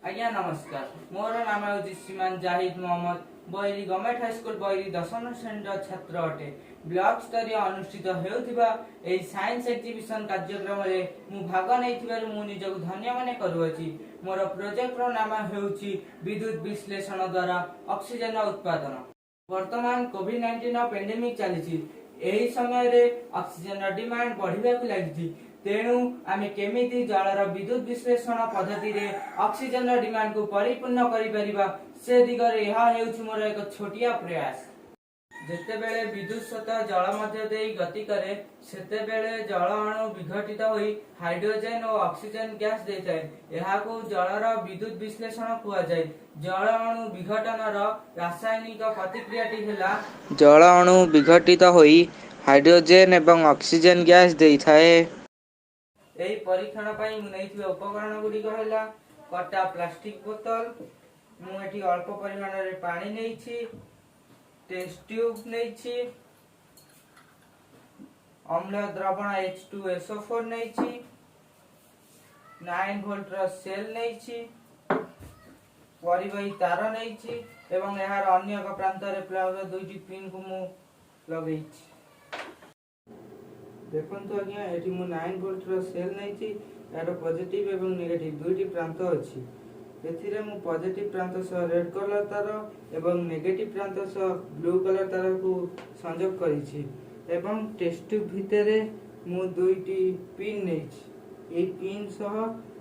ଆଜ୍ଞା ନମସ୍କାର। ମୋର ନାମ ହେଉଛି ଶ୍ରୀମାନ ଜାହିଦ ମହମ୍ମଦ। ବୈରୀ ଗଭର୍ଣ୍ଣମେଣ୍ଟ ହାଇସ୍କୁଲ, ବୈରୀ ଦଶମ ଶ୍ରେଣୀର ଛାତ୍ର ଅଟେ। ବ୍ଲକ ସ୍ତରୀୟ ଅନୁଷ୍ଠିତ ହେଉଥିବା ଏହି ସାଇନ୍ସ ଏକ୍ଜିବିସନ କାର୍ଯ୍ୟକ୍ରମରେ ମୁଁ ଭାଗ ନେଇଥିବାରୁ ମୁଁ ନିଜକୁ ଧନ୍ୟ ମନେ କରୁଅଛି। ମୋର ପ୍ରୋଜେକ୍ଟର ନାମ ହେଉଛି ବିଦ୍ୟୁତ ବିଶ୍ଳେଷଣ ଦ୍ୱାରା ଅକ୍ସିଜେନ ଉତ୍ପାଦନ। ବର୍ତ୍ତମାନ କୋଭିଡ-19 ପେଣ୍ଡେମିକ ଚାଲିଛି। ଏହି ସମୟରେ ଅକ୍ସିଜେନର ଡିମାଣ୍ଡ ବଢ଼ିବାକୁ ଲାଗିଛି। ତେଣୁ ଆମେ କେମିତି ଜଳର ବିଦ୍ୟୁତ ବିଶ୍ଳେଷଣ ପଦ୍ଧତିରେ ଅକ୍ସିଜେନର ଡିମାଣ୍ଡକୁ ପରିପୂର୍ଣ୍ଣ କରିପାରିବା, ସେ ଦିଗରେ ଏହା ହେଉଛି ମୋର ଏକ ଛୋଟିଆ ପ୍ରୟାସ। ଯେତେବେଳେ ବିଦ୍ୟୁତ ସ୍ରୋତ ଜଳ ମଧ୍ୟ ଦେଇ ଗତି କରେ, ସେତେବେଳେ ଜଳ ଅଣୁ ବିଘଟିତ ହୋଇ ହାଇଡ୍ରୋଜେନ ଓ ଅକ୍ସିଜେନ ଗ୍ୟାସ ଦେଇଥାଏ। ଏହାକୁ ଜଳର ବିଦ୍ୟୁତ ବିଶ୍ଳେଷଣ କୁହାଯାଏ। ଜଳ ଅଣୁ ବିଘଟନର ରାସାୟନିକ ପ୍ରତିକ୍ରିୟାଟି ହେଲା, ଜଳ ଅଣୁ ବିଘଟିତ ହୋଇ ହାଇଡ୍ରୋଜେନ ଏବଂ ଅକ୍ସିଜେନ ଗ୍ୟାସ ଦେଇଥାଏ। ଏହି ପରୀକ୍ଷଣ ପାଇଁ ମୁଁ ନେଇଥିବା ଉପକରଣ ଗୁଡ଼ିକ ହେଲା କଟା ପ୍ଲାଷ୍ଟିକ ବୋତଲ, ମୁଁ ଏଠି ଅଳ୍ପ ପରିମାଣରେ ପାଣି ନେଇଛି, ଟେଷ୍ଟ ଟ୍ୟୁବ୍ ନେଇଛି, ଅମ୍ଳ ଦ୍ରବଣ H2SO4 ନେଇଛି, 9 ଭୋଲ୍ଟର ସେଲ୍ ନେଇଛି, ପରିବାହୀ ତାର ନେଇଛି ଏବଂ ଏହାର ଅନ୍ୟ ଏକ ପ୍ରାନ୍ତରେ ପ୍ଲଗର ଦୁଇଟି ପିନ୍କୁ ମୁଁ ଲଗେଇଛି। ଦେଖନ୍ତୁ ଆଜ୍ଞା, ଏଠି ମୁଁ 9 ଭୋଲ୍ଟର ସେଲ୍ ନେଇଛି। ଏହାର ପଜିଟିଭ ଏବଂ ନେଗେଟିଭ ଦୁଇଟି ପ୍ରାନ୍ତ ଅଛି। ଏଥିରେ ମୁଁ ପଜିଟିଭ ପ୍ରାନ୍ତ ସହ ରେଡ୍ କଲର ତାର ଏବଂ ନେଗେଟିଭ ପ୍ରାନ୍ତ ସହ ବ୍ଲୁ କଲର ତାରକୁ ସଂଯୋଗ କରିଛି ଏବଂ ଟେଷ୍ଟ ଟ୍ୟୁବ୍ ଭିତରେ ମୁଁ ଦୁଇଟି ପିନ୍ ନେଇଛି। ଏହି ପିନ୍ ସହ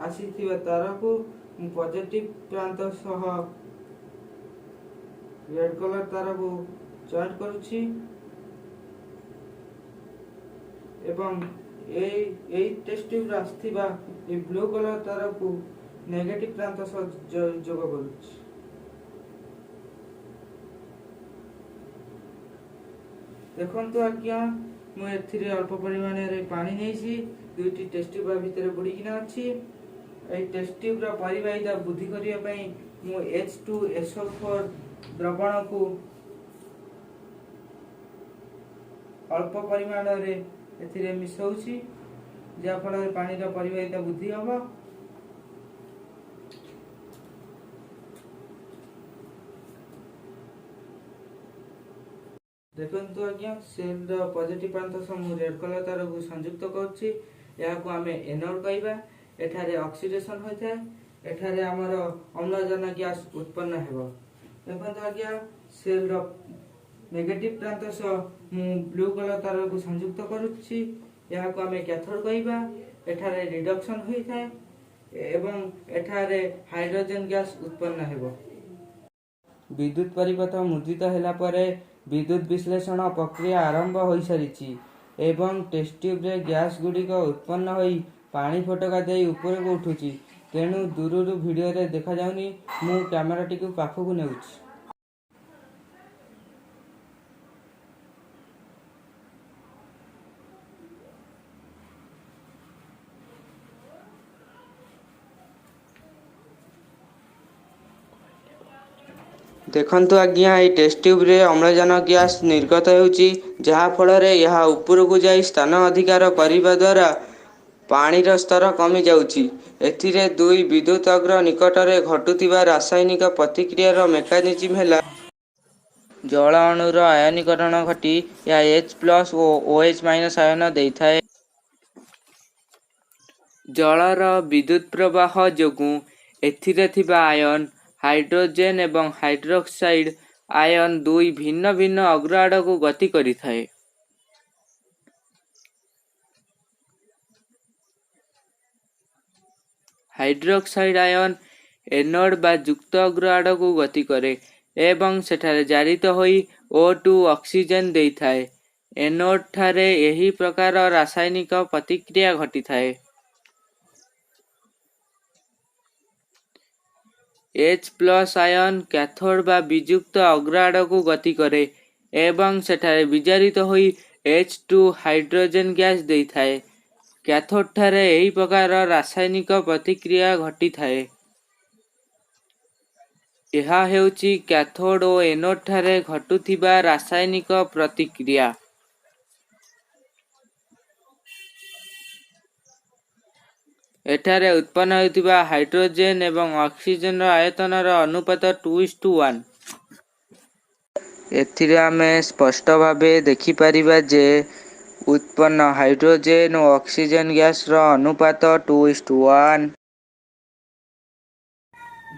ଆସିଥିବା ତାରକୁ ମୁଁ ପଜିଟିଭ ପ୍ରାନ୍ତ ସହ ରେଡ୍ କଲର ତାରକୁ ଜଏଣ୍ଟ କରୁଛି ଏବଂ ଏଇ ଟେଷ୍ଟ ଟ୍ୟୁବ୍ରୁ ଆସିଥିବା ଏଇ ବ୍ଲୁ କଲର ତାରକୁ ନେଗେଟିଭ ପ୍ରାନ୍ତ ସହ ଯୋଗ କରୁଛି। ଦେଖନ୍ତୁ ଆଜ୍ଞା, ମୁଁ ଏଥିରେ ଅଳ୍ପ ପରିମାଣରେ ପାଣି ନେଇଛି। ଦୁଇଟି ଟେଷ୍ଟ ଟ୍ୟୁବ୍ ଭିତରେ ବୁଡ଼ିକିନା ଅଛି। ଏହି ଟେଷ୍ଟ ଟ୍ୟୁବ୍ର ପରିବାହିତା ବୃଦ୍ଧି କରିବା ପାଇଁ ମୁଁ H2SO4 ଦ୍ରବଣକୁ ଅଳ୍ପ ପରିମାଣରେ ଏଥିରେ ମିଶାଉଛି, ଯାହାଫଳରେ ପାଣିର ପରିବାହିତା ବୃଦ୍ଧି ହେବ। ଦେଖନ୍ତୁ ଆଜ୍ଞା, ସେଲ୍ର ପଜିଟିଭ ପ୍ରାନ୍ତ ସହ ମୁଁ ରେଡ୍ କଲର ତାରକୁ ସଂଯୁକ୍ତ କରୁଛି। ଏହାକୁ ଆମେ ଏନୋଡ କହିବା। ଏଠାରେ ଅକ୍ସିଡେସନ ହୋଇଥାଏ। ଏଠାରେ ଆମର ଅମ୍ଳଜାନ ଗ୍ୟାସ ଉତ୍ପନ୍ନ ହେବ। ଦେଖନ୍ତୁ ଆଜ୍ଞା, ସେଲ୍ର ନେଗେଟିଭ ପ୍ରାନ୍ତ ସହ ମୁଁ ବ୍ଲୁ କଲର ତାରକୁ ସଂଯୁକ୍ତ କରୁଛି। ଏହାକୁ ଆମେ କ୍ୟାଥୋଡ କହିବା। ଏଠାରେ ରିଡକ୍ସନ ହୋଇଥାଏ ଏବଂ ଏଠାରେ ହାଇଡ୍ରୋଜେନ ଗ୍ୟାସ ଉତ୍ପନ୍ନ ହେବ। ବିଦ୍ୟୁତ ପରିପଥ ମୁଦ୍ରିତ ହେଲା ପରେ ବିଦ୍ୟୁତ ବିଶ୍ଳେଷଣ ପ୍ରକ୍ରିୟା ଆରମ୍ଭ ହୋଇସାରିଛି ଏବଂ ଟେଷ୍ଟ ଟ୍ୟୁବରେ ଗ୍ୟାସ ଗୁଡ଼ିକ ଉତ୍ପନ୍ନ ହୋଇ ପାଣି ଫୋଟକା ଦେଇ ଉପରକୁ ଉଠୁଛି। ତେଣୁ ଦୂରରୁ ଭିଡ଼ିଓରେ ଦେଖାଯାଉନି। ମୁଁ କ୍ୟାମେରାଟିକୁ ପାଖକୁ ନେଉଛି। ଦେଖନ୍ତୁ ଆଜ୍ଞା, ଏହି ଟେଷ୍ଟ ଟ୍ୟୁବରେ ଅମ୍ଳଜାନ ଗ୍ୟାସ ନିର୍ଗତ ହେଉଛି, ଯାହାଫଳରେ ଏହା ଉପରକୁ ଯାଇ ସ୍ଥାନ ଅଧିକାର କରିବା ଦ୍ୱାରା ପାଣିର ସ୍ତର କମିଯାଉଛି। ଏଥିରେ ଦୁଇ ବିଦ୍ୟୁତ ଅଗ୍ର ନିକଟରେ ଘଟୁଥିବା ରାସାୟନିକ ପ୍ରତିକ୍ରିୟାର ମେକାନିଜିମ୍ ହେଲା, ଜଳ ଅଣୁର ଆୟନୀକରଣ ଘଟି ଏହା H plus ଓ OH ମାଇନସ୍ ଆୟନ ଦେଇଥାଏ। ଜଳର ବିଦ୍ୟୁତ ପ୍ରବାହ ଯୋଗୁଁ ଏଥିରେ ଥିବା ଆୟନ, ହାଇଡ୍ରୋଜେନ ଏବଂ ହାଇଡ୍ରୋକ୍ସାଇଡ୍ ଆୟନ, ଦୁଇ ଭିନ୍ନ ଭିନ୍ନ ଅଗ୍ର ଆଡ଼କୁ ଗତି କରିଥାଏ। ହାଇଡ୍ରୋକ୍ସାଇଡ୍ ଆୟନ ଏନୋଡ୍ ବା ଯୁକ୍ତ ଅଗ୍ର ଆଡ଼କୁ ଗତି କରେ ଏବଂ ସେଠାରେ ଜାରିତ ହୋଇ O2 oxygen ଦେଇଥାଏ। ଏନୋଡ୍ ଠାରେ ଏହି ପ୍ରକାର ରାସାୟନିକ ପ୍ରତିକ୍ରିୟା ଘଟିଥାଏ। ଏଚ୍ ପ୍ଲସ୍ ଆୟନ କ୍ୟାଥୋଡ୍ ବା ବିଯୁକ୍ତ ଅଗ୍ର ଆଡ଼କୁ ଗତି କରେ ଏବଂ ସେଠାରେ ବିଜାରିତ ହୋଇ H2 hydrogen gas ଦେଇଥାଏ। କ୍ୟାଥୋଡ୍ ଠାରେ ଏହି ପ୍ରକାର ରାସାୟନିକ ପ୍ରତିକ୍ରିୟା ଘଟିଥାଏ। ଏହା ହେଉଛି କ୍ୟାଥୋଡ୍ ଓ ଏନୋଡ୍ ଠାରେ ଘଟୁଥିବା ରାସାୟନିକ ପ୍ରତିକ୍ରିୟା। ଏଠାରେ ଉତ୍ପନ୍ନ ହେଉଥିବା ହାଇଡ୍ରୋଜେନ୍ ଏବଂ ଅକ୍ସିଜେନର ଆୟତନର ଅନୁପାତ 2:1। ଏଥିରେ ଆମେ ସ୍ପଷ୍ଟ ଭାବେ ଦେଖିପାରିବା ଯେ ଉତ୍ପନ୍ନ ହାଇଡ୍ରୋଜେନ୍ ଓ ଅକ୍ସିଜେନ୍ ଗ୍ୟାସର ଅନୁପାତ 2:1।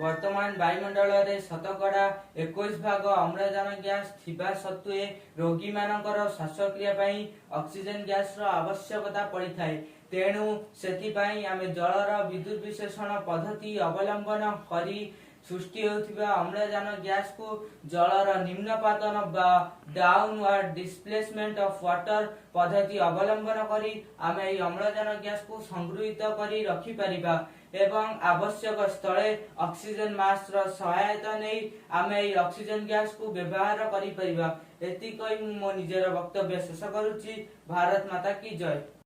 ବର୍ତ୍ତମାନ ବାୟୁମଣ୍ଡଳରେ ଶତକଡ଼ା 21 ଭାଗ ଅମ୍ଳଜାନ ଗ୍ୟାସ ଥିବା ସତ୍ତ୍ୱେ ରୋଗୀମାନଙ୍କର ଶ୍ୱାସକ୍ରିୟା ପାଇଁ ଅକ୍ସିଜେନ ଗ୍ୟାସର ଆବଶ୍ୟକତା ପଡ଼ିଥାଏ। ତେଣୁ ସେଥିପାଇଁ ଆମେ ଜଳର ବିଦ୍ୟୁତ ବିଶ୍ଳେଷଣ ପଦ୍ଧତି ଅବଲମ୍ବନ କରି ସୃଷ୍ଟି ହେଉଥିବା ଅମ୍ଳଜାନ ଗ୍ୟାସକୁ ଜଳର ନିମ୍ନପାତନ ବା ଡାଉନୱାର୍ଡ ଡିସପ୍ଲେସମେଣ୍ଟ ଅଫ ୱାଟର ପଦ୍ଧତି ଅବଲମ୍ବନ କରି ଆମେ ଏହି ଅମ୍ଳଜାନ ଗ୍ୟାସକୁ ସଂଗୃହୀତ କରି ରଖିପାରିବା ଏବଂ ଆବଶ୍ୟକ ସ୍ଥଳେ ଅକ୍ସିଜେନ ମାସ୍କର ସହାୟତା ନେଇ ଆମେ ଏହି ଅକ୍ସିଜେନ ଗ୍ୟାସକୁ ବ୍ୟବହାର କରିପାରିବା। ଏତିକି କହି ମୁଁ ମୋ ନିଜର ବକ୍ତବ୍ୟ ଶେଷ କରୁଛି। ଭାରତ ମାତା କି ଜୟ।